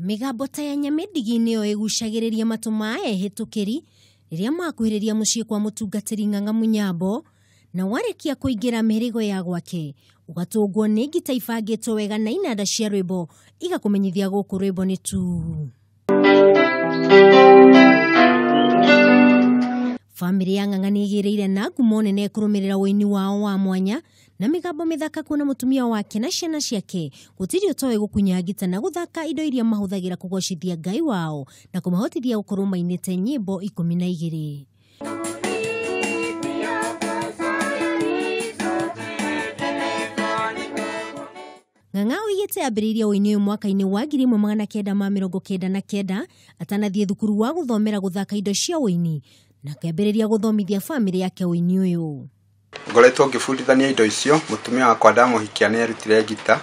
Mĩgambo ta ya Nyamĩndigi nĩyo ĩgucagĩrĩria matũ ma ehĩtũkĩri rĩrĩa makuhĩrĩria mũciĩ kwa mũtungatĩri Ng'ang'a Mũnyambo, na warĩkia kũingĩra mĩhĩrĩgo ya gwake ũgatũngwo nĩ ngita ibangĩtwo wega na inanda cia rwĩmbo igakũmenyithia gũkũ rwĩmbo nĩ tu. Bamĩrĩ ya Ng'ang'a nĩ ĩgĩrĩire na ngumo nene kũrũmĩrĩra ũini wao wa mwanya na mĩgambo mĩthaka kuona mũtumia wake na ciana ciake gũtirĩ ũtoĩ gũkunya ngita na gũthaka indo iria mahũthagĩra kũgocithia Ngai wao na kũmahotithia gũkorwo mainĩte nyĩmbo 12. Ng'ang'a oigĩte ambĩrĩirie ũini ũyũ mwaka-inĩ wa 1999 atanathiĩ thukuru wa gũthomera gũthaka indo cia ũini na akĩambĩrĩria gũthomithia bamĩrĩ yake ũini ũyũ. Ngoretwo ngĩbundithania indo icio, mũtumia wakwa ndamũhikia nĩ erutire ngita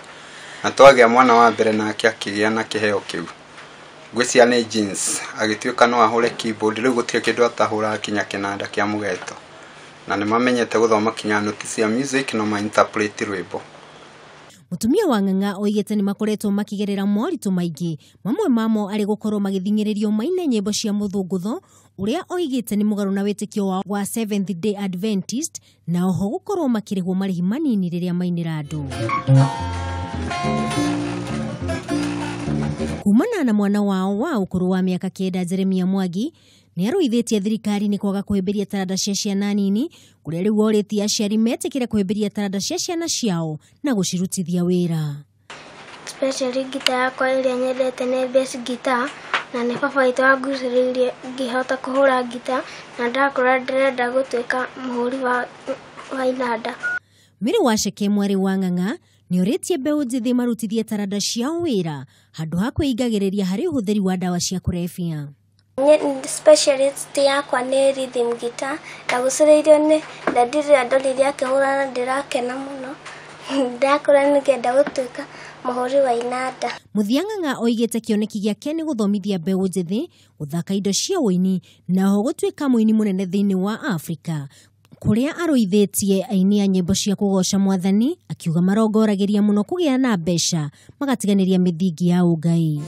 na twagĩa mwana wa mbere nake akĩgĩa na kĩheo kĩu. Ngwĩciria nĩ jeans, agĩtuĩka no ahũre keyboard, rĩu gũtirĩ kĩndũ atahũraga kinya kĩnanda kĩa mũgeto. Na nĩ mamenyete gũthoma kinya noti cia music no ma interpret rwĩmbo. Mũtumia wa Ng'ang'a oigĩte nĩ makoretwo makĩgerera moritũ maingĩ, mamwe mamo arĩ gũkorwo magĩthing'ĩrĩrio maine nyĩmbo cia mũthũngũtho ũrĩa oigĩte nĩ mũgarũ na wĩtĩkio wao wa Seventh Day Adventist, na oho gũkorwo makĩrĩhwo marĩhi manini rĩrĩa mainĩra andũ. Kumana na mwana wao wa ũkũrũ wa mĩaka 9 Jeremia Mwangi nĩ arũithĩtie thirikari nĩ kwaga kũhĩmbĩria taranda cia ciana nini, kũrĩa rĩu orĩtie aciari metĩkĩre kũhĩmbĩria taranda cia ciana ciao na gũcirutithia wĩra. Especially ngita yakwa ĩrĩa nyendete nĩ bass guitar, na nĩ baba witũ wangucĩrĩirie ngĩhota kũhũra ngita na ndakũra ndĩrenda gũtuĩka mũhũri wa inanda. Mary Waceke mwarĩ wa Ng'ang'a nĩ orĩtie mbeũ njĩthĩ marutithie taranda ciao wĩra handũ ha kwĩingagĩrĩria harĩ ũhũthĩri wa ndawa cia kũrebia. Specialist yakwa nĩ rhythm guitar, ndagucĩrĩirio nĩ daddy rĩrĩa ndonire akĩhũra na ndĩrakena mũno. Ndakũra nĩngenda gũtuĩka mũhũri wa inanda. Mũthia Ng'ang'a oigĩte kĩoneki gĩake nĩ gũthomithia mbeũ njĩthĩ gũthaka indo cia ũini na oho gũtuĩka mũini mũnene thĩinĩ wa Afrika, kũrĩa arũithĩtie aini a nyĩmbo cia kũgoca mwathani akiuga marongoragĩria mũno kũgĩa na mbeca magatiganĩria mĩthingi ya ũngai.